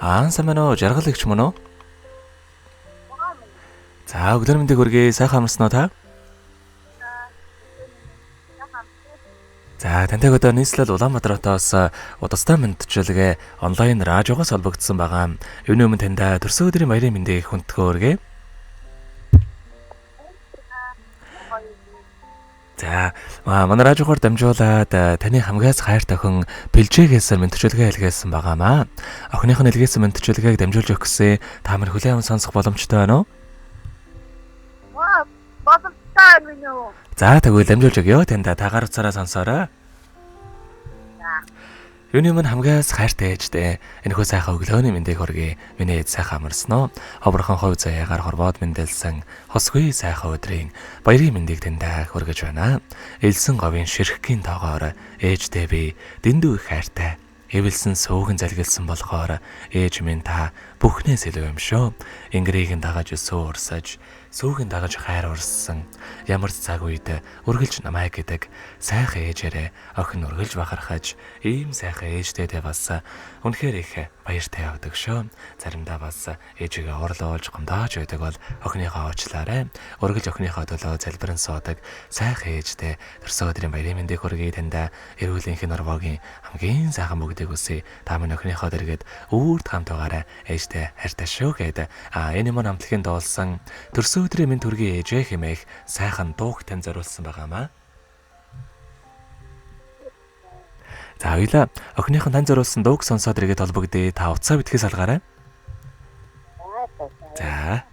Аа, сайн байна уу? Жаргал эгч мөн үү? За, өглөөний мэндийг хүргэе. Сайхан амарсан уу та? За, тантай одоо нийслэл Улаанбаатар хотоос удастай мэндчилгээ онлайн радиогоос холбогдсон байгаа. Юуны өмнө таньда төрсөн өдрийн баярын мэндийг хүндэтгэн өргөе. За, манай радиогоор дамжуулаад таны хамгаас хайрт охин Бэлжээгээс мэндчилгээ илгээсэн байгаамаа. Охиных нь илгээсэн мэндчилгээг дамжуулж өгөх гэсэн та мөр хүлээн аван сонсох боломжтой байна уу? Боломжтой минь үү? За, тэгвэл дамжуулж өгье. Танд тагаар уцаараа сонсоорой. Юуны өмнө хамгаас хайртай ээжтэй энэхүү сайхан өглөөний мэндийг хүргэе. Миний ээж сайхан амарсан уу? Ховрхон хувь заяагаар хорвоод мэндэлсэн хосгүй сайхан өдрийн баярын мэндийг таньда хүргэж байна. Элсэн говийн ширхгийн тоогоор ээжтэй би дэндүү их хайртай. Эвэлсэн сүүгэн залгилсан болохоор ээж минь та бүхнээс илүү юм шүү. Ингэрийг нь дагаж сүү урсаж, сүүгэн дагаж хайр урссан. Ямар ч цаг үед үргэлж намайг гэдэг сайхан ээжээрээ охин үргэлж бахархаж, ийм сайхан ээжтэйдээ бас үнэхээр их баяртай явдаг шүү. Заримдаа бас ээжигээ орлуулж гомдоож байдаг бол охиныхоо уучлаарай. Үргэлж охиныхоо төлөө залбирэн суудаг сайхан ээжтэй төрсөн өдрийн баярын мэндийг хүргэе. Таньда эрүүлэнх норвогийн хамгийн сайхан бүгдийг хүсье. Та минь охиныхоо дэргэд үүрд хамт байгаарай. Ээжтэй хайртай шүү гээд энэ мөн хамтлагийн дуулсан төрсөн өдрийн мэнд хүргэе ээжээ хэмээх сайхан дууг тань зориулсан байгаамаа. За, хоёлаа охиных нь тань зориулсан дууг сонсоод эргээд холбогдъё. Та утсаа битгий салгаарай. За.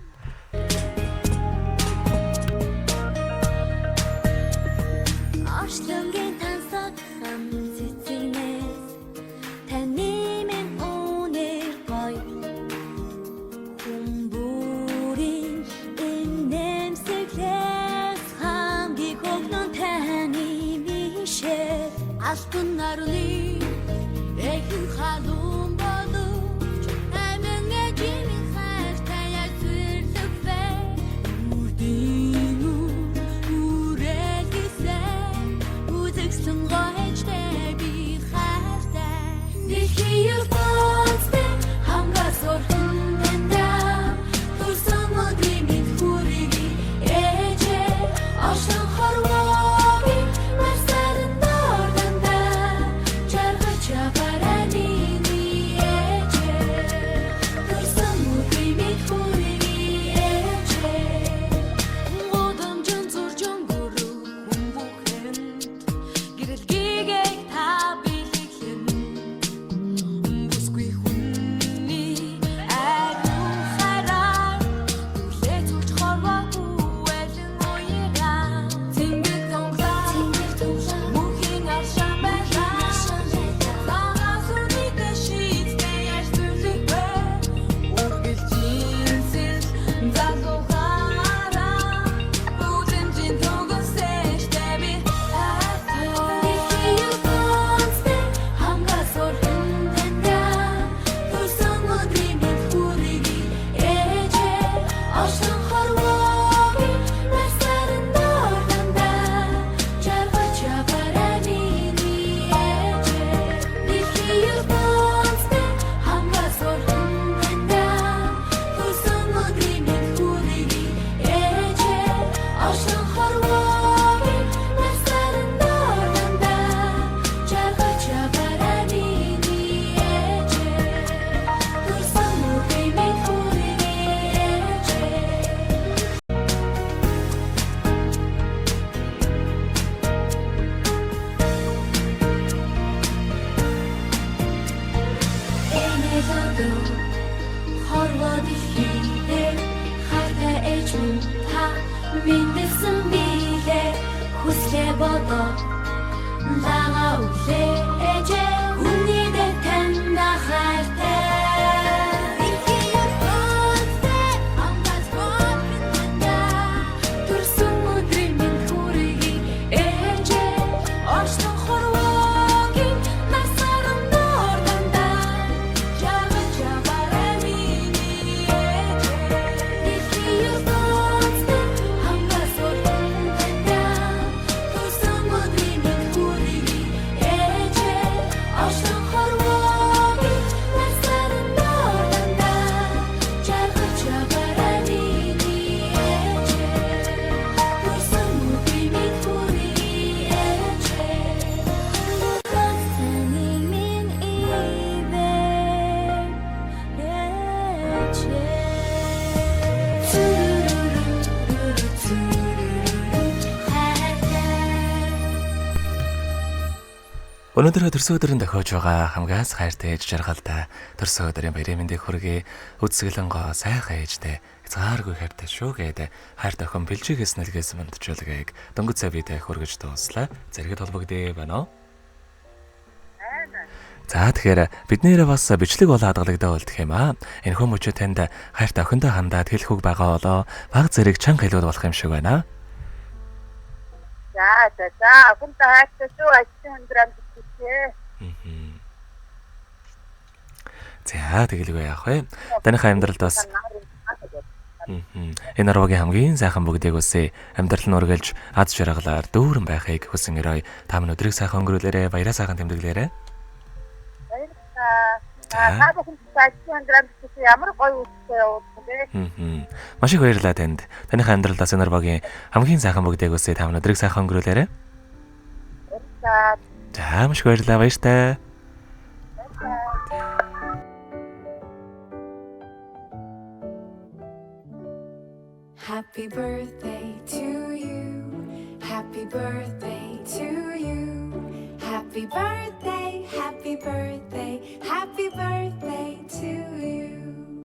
Орчлонгийн тансаг хам цэцэгнээс таны минь үнэр гоё хүн бүрийн инээмсэглээс хамгийн хөгнөн таны мишээ алтан нарны эхэн халуун боловч амин ээжийн хайртай зүрлэг вэ үрдийн үрэлгэсэн үзэгсэн гоёжтэй би хайртай дэлхийн ертөнцтэй хамгаас урхан таньда төрсөн өдрийн мэнд хүргэе ээжээ оршин хорвоогийн марсаран дор дандаа жаргаж яваарай миний ээжээ төрсөн өдрийн мэнд хүргэе ээжээ гудамжин зурж өнгөрөх хүн бүхэнд гэрэлгээгээ та бэлэглэн бүсгүй хүний ариун хараа хүлээ зурж хорвоо хүэлэн уяраа цэнгэл тунглаа цэнгэл тунглаа мөнхийн аршаан байлаа лагаас үрийдэ шийдтэй яаж зүлэгвэ үргэлжинсэл залуу хараа бүлэмжийн төгсөөжтэй би хайртай дэлхийн ертөнцтэй хамгаас урхан таньда төрсөн өдрийн мэнд хүргэе ээжээ оршин хорвоогийн нарсаран дор дандаа жаргаж яваарай миний ээжээ дэлхийн ертөнцтэй хамгаас урхан таньда төрсөн өдрийн мэнд хүргэе ээжээ оршин хорвоогийн нарсаран дор дандаа жаргаж яваарай миний ээжээ төрсөн өдрийн мэнд хүргэе ээжээ. Энэ өдөр хорвоо дэлхийдээ хайртай ээж минь та мэндэлсэн билээ хүслээ бодоо лага өглөө ээжээ хүний дээр таньда хайртай дэлхийн ертөнцтэй хамгаас урхан таньда төрсөн өдрийн мэнд хүргэе ээжээ орчлон хорвоогийн насаран дор дандаа жаргаж яваарай миний ээжээ дэлхийн ертөнцтэй хамгаас урхан таньда төрсөн өдрийн мэнд хүргэе ээжээ. Өнөөдөр төрсөн өдрийн дохиож байгаа хамгаас хайртай ээж жаргалтай төрсөн өдрийн баярын мэндийг хүргэе. Үзэсгэлэн гоо сайхан ээжтэй хязгааргүй хайртай шүү гээд хайр тохин бэлжигээс нэлгээсэн мандчулгийг дөнгөж сая бид хүргэж дууслаа. Зэрэгэд холбогдъё байна уу? За, тэгэхээр бид нээрээ бас бичлэг болоо хадгалагдаа үлдэх юм аа. Энэхүү мөчөө танд хайртай охиндоо хандаад хэлэх үг байгаа болоо баг зэрэг чанга хэлбэл болох юм шиг байна. За за за, охиндоо хайртай шүү. Ажлын өндөр амжилт хүсье. За, тэгэлгүй яах вэ? Таныхаа амьдралд бас энэ арвагийн хамгийн сайхан бүгдийг үсэ. Амьдрал нь үргэлж аз жаргалаар дүүрэн байхыг хүсэн өрөө. Та минь өдрийг сайхан өнгөрүүлээрэ, баяраа сайхан тэмдэглээрэ. Баярлалаа. Та бүхэн ажлын өндөр амжилт хүсье. Ямар гоё үстэй явуулсан бэ? Маш их баярлалаа танд. Таныхаа амьдралд бас энэ арвагийн хамгийн сайхан бүгдийг үсэ. Та минь өдрийг сайхан өнгөрүүлээрэ. Баярлалаа. За, маш их баярлалаа. Баяртай. Happy birthday to you. Happy birthday to you. Happy birthday, happy birthday, happy birthday to you.